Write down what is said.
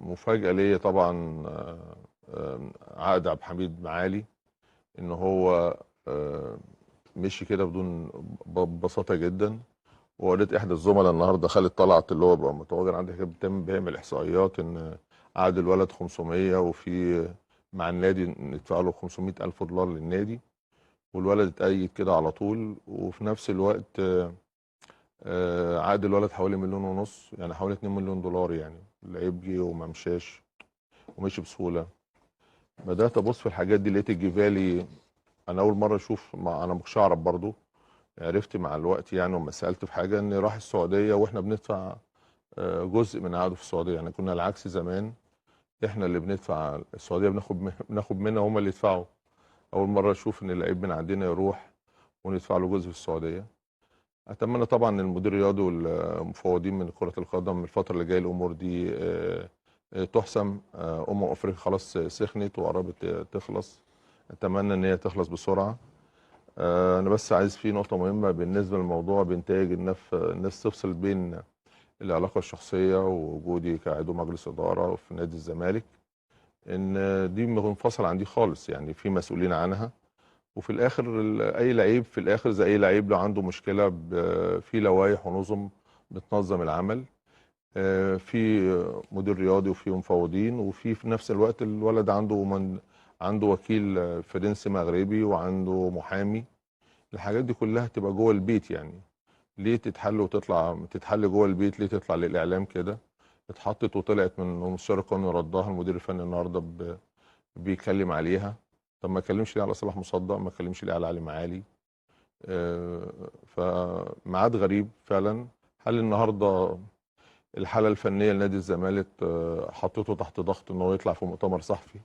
مفاجأة ليا طبعا عقد عبد الحميد معالي، ان هو مشي كده بدون ببساطة جدا. وقريت احدى الزملاء النهارده خالد طلعت اللي هو بقى متواجد عندي كده بيعمل احصائيات ان عقد الولد 500 وفي مع النادي ندفع له 500 الف دولار للنادي، والولد اتأيد كده على طول. وفي نفس الوقت عقد الولد حوالي 1.5 مليون، يعني حوالي 2 مليون دولار. يعني اللعيب جه وما مشاش ومشي بسهولة. بدات ابص في الحاجات دي، لقيت الجيفالي انا اول مرة اشوف، انا ما كنتش اعرف برضه، عرفت مع الوقت يعني وما سالت في حاجة ان راح السعودية واحنا بندفع جزء من عقده في السعودية. يعني كنا العكس زمان، احنا اللي بندفع السعودية، بناخد منها هم اللي يدفعوا. اول مرة اشوف ان اللعيب من عندنا يروح وندفع له جزء في السعودية. اتمنى طبعا ان المدير الرياضي والمفوضين من كره القدم الفترة اللي جاية الامور دي تحسم. افريقيا خلاص سخنت وقربت تخلص، اتمنى ان هي تخلص بسرعة. انا بس عايز في نقطة مهمة بالنسبة للموضوع بإنتاج الناس تفصل بين العلاقة الشخصية ووجودي كعضو مجلس ادارة في نادي الزمالك، ان دي منفصلة عن دي خالص، يعني في مسؤولين عنها. وفي الاخر اي لعيب في الاخر زي اي لعيب لو عنده مشكلة في لوائح ونظم بتنظم العمل، في مدير رياضي وفي مفوضين، وفي نفس الوقت الولد عنده وكيل فرنسي مغربي وعنده محامي. الحاجات دي كلها تبقى جوه البيت، يعني ليه تتحل وتطلع تتحل جوه البيت؟ ليه تطلع للاعلام كده؟ اتحطت وطلعت من مستشار القانوني ردها، المدير الفني النهارده بيتكلم عليها. طب ما اتكلمش ليه على صلاح مصدق؟ ما اتكلمش ليه على علي معالي؟ فميعاد غريب فعلا. هل النهارده الحالة الفنية لنادي الزمالك حطيته تحت ضغط ان هو يطلع في مؤتمر صحفي؟